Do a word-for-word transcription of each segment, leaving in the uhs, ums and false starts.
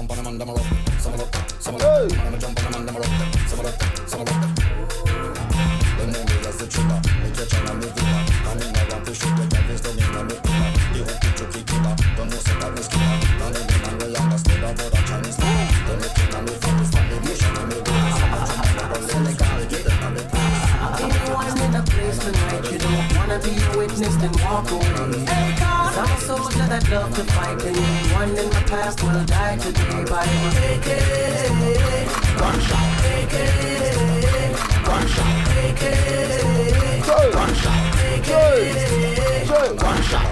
Jump on them and them a rock, some a rock, some a rock. Hey. Man, I'ma jump on them and them a rock, some a rock, some a rock. Them know me as the trooper. Me catch on and me viva. I mean, I want to shoot with that face down in the middle. You hook it, chucky killer. Don't know, say that me skipper. None of them man we understand about that Chinese. Don't make it on me focus, not emotion, and me go. Senegal, get them on me. Anyone in the place tonight, you don't wanna be a witness, then walk away. Cause I'm a soldier that love to fight, and anyone in my past will die today by my A K. Gunshot, A K. Gunshot, A K. Gunshot, A K. Gunshot.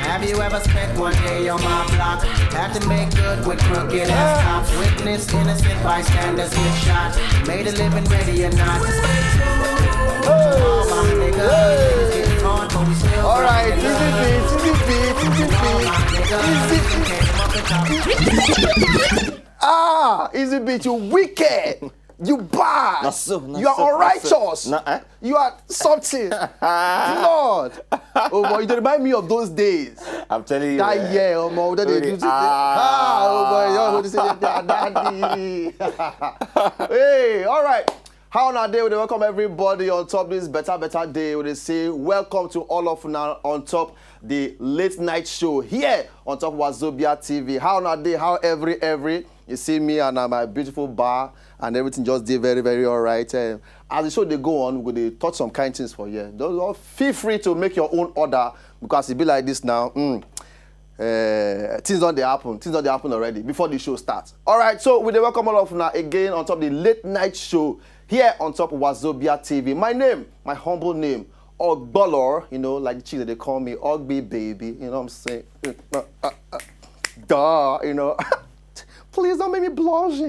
Have you ever spent one day on my block? Had to make good with crooked ass cops. Witness innocent bystanders get shot. Made a living ready or not. All my niggas, niggas get caught, but we still All right, easy beat, easy beat, easy beat, easy beat. Ah, easy beat, you wicked, you bad, Na so, na you are so, na so. unrighteous, Na, eh? you are something. Lord, oh boy, you dey remind me of those days. I'm telling you, That eh? year, oh boy, that they Really? do this. Ah. Ah, oh boy, you know, this is their daddy. Hey, all right. How una dey? We dey welcome everybody on top this better, better day. We dey say welcome to all of una on top the late night show here on top Wazobia T V. How una dey? How every, every? You see me and uh, my beautiful bar and everything just dey very, very all right. Eh, as the show dey go on, we go dey touch some kind things for here. Don't, don't feel free to make your own order because e be like this now. Mm. Eh, things don dey happen. Things don dey happen already before the show starts. All right, so we dey welcome all of una again on top the late night show here on top Wazobia T V. My name, my humble name, Ogbolor, you know, like the chicks that they call me, Ogbi baby, you know what I'm saying? Duh, you know. Please don't make me blush.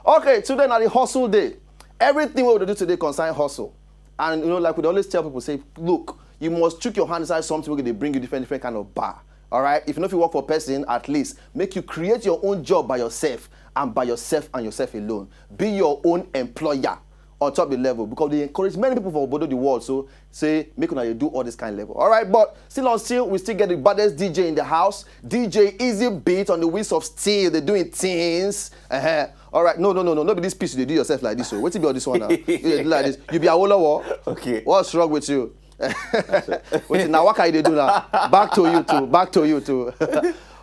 Okay, today na the hustle day. Everything we dey do today concern hustle. And you know, like we dey always tell people, say, look, you must chook your hand inside something wey go dey bring you different, different kind of bar. All right? If you no fit work for person, at least make you create your own job by yourself and by yourself and yourself alone. Be your own employer on top the level because they encourage many people for obodo the world. So say make una dey do all this kind of level. All right, but still on still, we still get the baddest D J in the house, D J Easy Beat on the wheels of steel. They doing things. Uh-huh. All right, no, no, no, no, no be this piece you dey do yourself like this. So wetin be all this one now? You dey do like this. You be Awolowo. Okay. What's wrong with you? Wetin na waka you dey do now? Back to you too. Back to you too.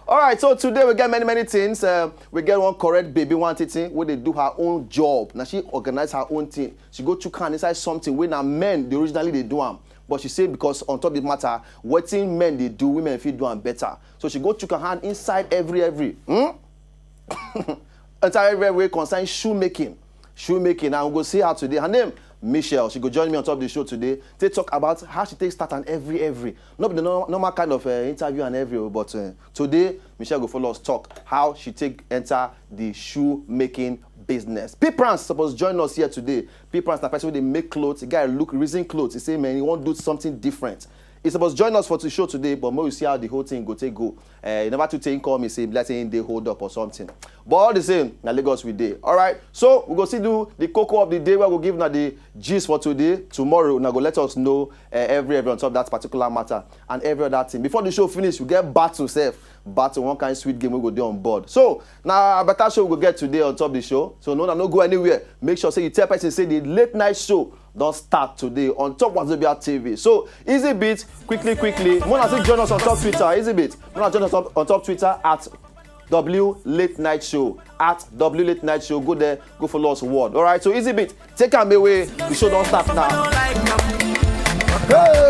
All right, so today we get many, many things. Uh, we get one correct baby, one thing wey dey do her own job. Now she organize her own thing. She go chook hand inside something wey na men dey originally dey do am. But she say because on top the matter, wetin men dey do, women fit do am better. So she go chook her hand inside every, every. Hmm? Inside every, every wey concern shoemaking. Shoemaking, and we go see her today. Her name, Michelle. She go join me on top the show today. They talk about how she take start and every, every. Not be the normal, normal kind of uh, interview and every, but uh, today, Michelle go follow us talk how she take enter the shoemaking business. P Prance suppose join us here today. P Prance na person wey dey make clothes. The guy look reason clothes. He say, man, he wan do something different. He suppose join us for the show today, but make we see how the whole thing go take go. Uh, he never too take call me, say, let's say he dey hold up or something. But all the same, na Lagos we dey. All right, so we go still do the koko of the day where we go give una the gist for today. Tomorrow, una go let us know uh, every, every on top that particular matter and every other thing. Before the show finish, we get battle sef. Battle, one kind sweet game we go dey on board. So, na better show we go get today on top the show. So, no, na no go anywhere. Make sure say you tell person say the late night show don start today on top Wazobia T V. So, Easy Beat, quickly, quickly. Una still join us on top Twitter, Easy Beat. Una join us on, on top Twitter at W Late Night Show, at W Late Night Show. Go there, go follow us. Word. All right, so Easy Beat, take am away. The show don start now. Hey!